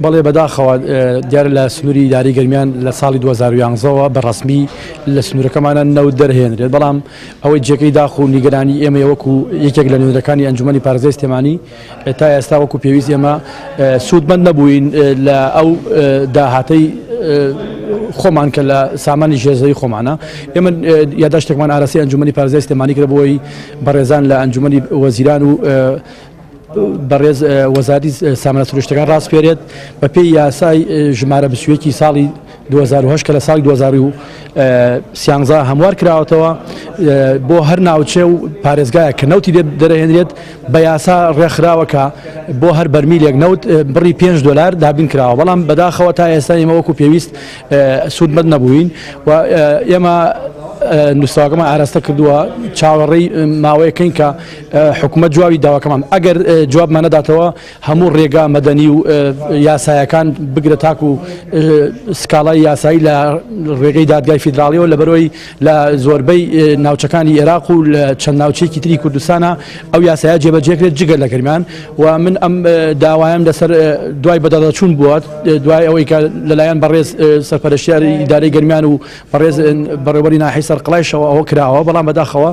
بەڵێ بەداخەوە دیارە لە سنووری ئیدارەی گەرمیان لە ساڵی 2011ەوە بە ڕەسمی لە سنوورەکەمانە نەوت دەرهێنرێت، بەڵام ئەوەی جێگەی داخ و نیگەرانی ئێمەیە وەکو یەکێک لە نوێنەرەکانی ئەنجومەنی پارێزگای سلێمانی تا ئێستا وەکو پێویست ئێمە سوودمەند نەبووین لە ئەو داهاتەی خۆمان کە لە سامانی ژێرزەوی خۆمانە. ئێمە یاداشتێکمان ئاراستەی ئەنجومەنی پارێزگای سلێمانی کرد بۆی بەڕێزان لە ئەنجومەنی وەزیران و بەڕێز وەزارەتی سامانە سروشتەکان ڕاسپێرێت بە پێی یاسای ژمارە 21 ساڵی 2008 کە لە ساڵی 2013 هەموار کراوەتەوە بۆ هەر ناوچێ و پارێزگایە کە نەوتی لێ دەرەهێنرێت بە یاسا ڕێکخراوە کە بۆ هەر بەرمیلێک نەوت بڕی 5 دلار دابین کراوە، بەڵام بەداخەوە تا ئێستا ئێمە وەکو پێویست سوودمەند نەبووین و ئێمە نووسراوەکەمان ئاراستە کردووە، چاوەڕێی ماوەیەکەین کە حکومەت جوابی داواکەمان، ئەگەر جوابمان نەداتەوە هەموو ڕێگا مەدەنی و یاسایەکان بگرە تاکو سکاڵای یاسایی لە ڕێگەی دادگای فیدراڵیەوە، لەبەرەوەی لە زۆربەی ناوچەکانی عێراق و لە چەند ناوچەیەکی تری کوردستانە ئەو یاسایە جێبەجێکرێت جگە لە گەرمیان. و من ئەم داوایەم لەسەر دوای بەدەدەچوون بووە، دوای ئەوەی کە لەلایەن بەڕێز سەرپەرشتیاری ئیدارەی گەرمیان و بەڕێز بەڕێوەبەری ناحیەی سەرقڵایشەوە ئەوە کراوە، بەڵام بەداخەوە.